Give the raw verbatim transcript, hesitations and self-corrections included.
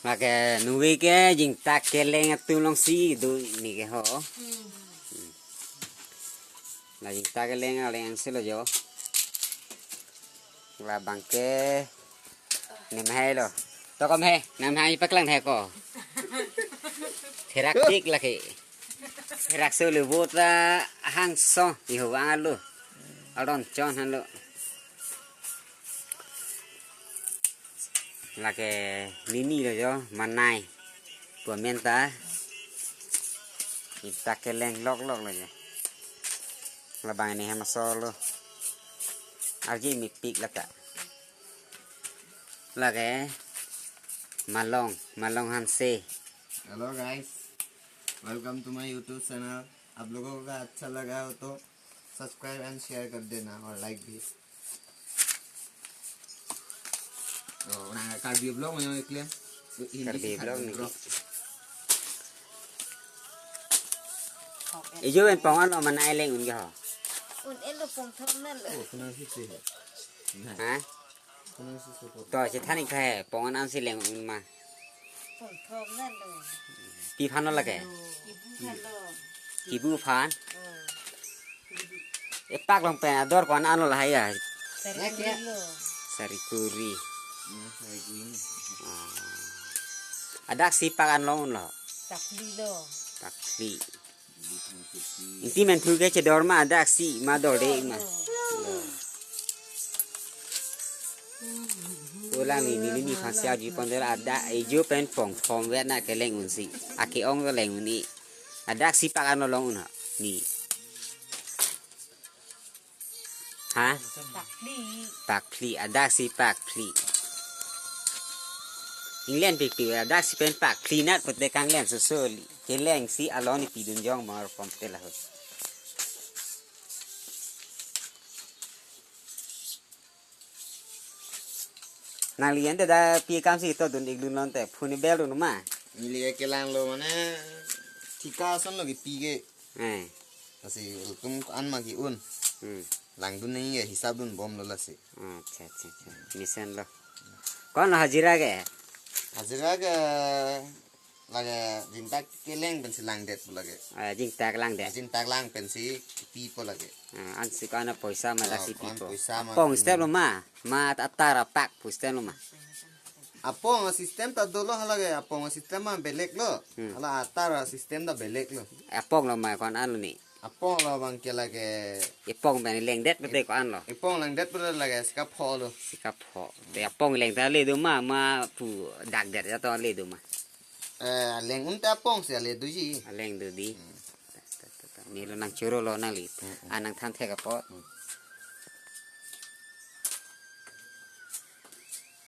Lake nungve ke jingtak keleng atum alongsi do neke ho. Hmm. La jingtak keleng aleng si lo jo. Labang ke nem hai lo. To kom hai, nem hai paklang hai ko. Therak tik lake. Therak so le vote la hangso, iho ang lo. Aron chon han lo. Lake nini lo jo, manai. Pu amen ta. Jingtak keleng lok lok lo jo. Labang ne hem aso lo. Arji mepik lata. Lake Malong, Malong Hanse. Hello guys, welcome to my YouTube channel. आप लोगों का अच्छा लगा हो तो subscribe and share कर देना और लाइक भी। Oh, nang Karbi vlog mo yung ikliam? Karbi vlog ni. Ijo en pong an lo manai leng un ke ho. Un-e lo pongthom na lo. Oh, kunang sisi ho. Ha? Kunang sisi ho. To, chethan ik tha hai, pong an ansi leng un ma. Pongthom na lo. Pi phan lo lake? Ibu phan lo. Ibu phan? Oh. Epak along pen ador ko-an an lo lahai ya? Sari kuri lo. Sari kuri. Hmm, sari kuri. Ah. Adak si pak an long lo. Pakli lo. Pakli. Inti men thu ke chedor ma adak si ma dor de ma. Ulang ni ni ni phan siaji pon der adak ijo pen pongthom vet na keleng un si. Ake-ong lo leng un-e. Adak si pak an lo long un ha. Ni. Ha? Pakli. Pakli, adak si pakli. Inglen pikpik, adak si pen pakli nat pute kanglen susul. Keleng si along ni pidun jong mor kompte lahut. Nangli ante da pi kam si to dun iglun lonte, phone bel dun ma. Neli kelang lo mane thika ason lo kipi ke. Eh. Lasi ultum an ma ki-un. Hmm. Langdun nangji ke hisap dun bom lo lasi. Acha, acha, acha. Mesen lo. Ko-an lo hajira ke? Hajira ke lake jingtak keleng pensi langdet po lake. Ah, jingtak langdet. Jingtak lang pensi pi po lake. Ah, ansi ko-an poisa ma adak si pi po. Oh, ko-an poisa ma. Apong step lo ma. Ma atar apak pu step lo ma. Apong a-system ta dolo halake, apong a-system ma belek lo. Hmm. Hala atar a-system ta belek lo. Apong lo ma ko-an lo ni. Apong lo bang ke lake. Epong pen lengdet pute ko-an lo. Epong lengdet pute lake sikapho lo. Sikapho. Te apong leng ta le do ma, ma pu dakdet ya to le do ma. Eh, leng un ta apong si le do ji. Aleng do di. Hmm. Ta, ta, ta, ta. Ni lo nang choro lo nangli. Hmm, hmm. Ah, nang than thek apot. Hmm.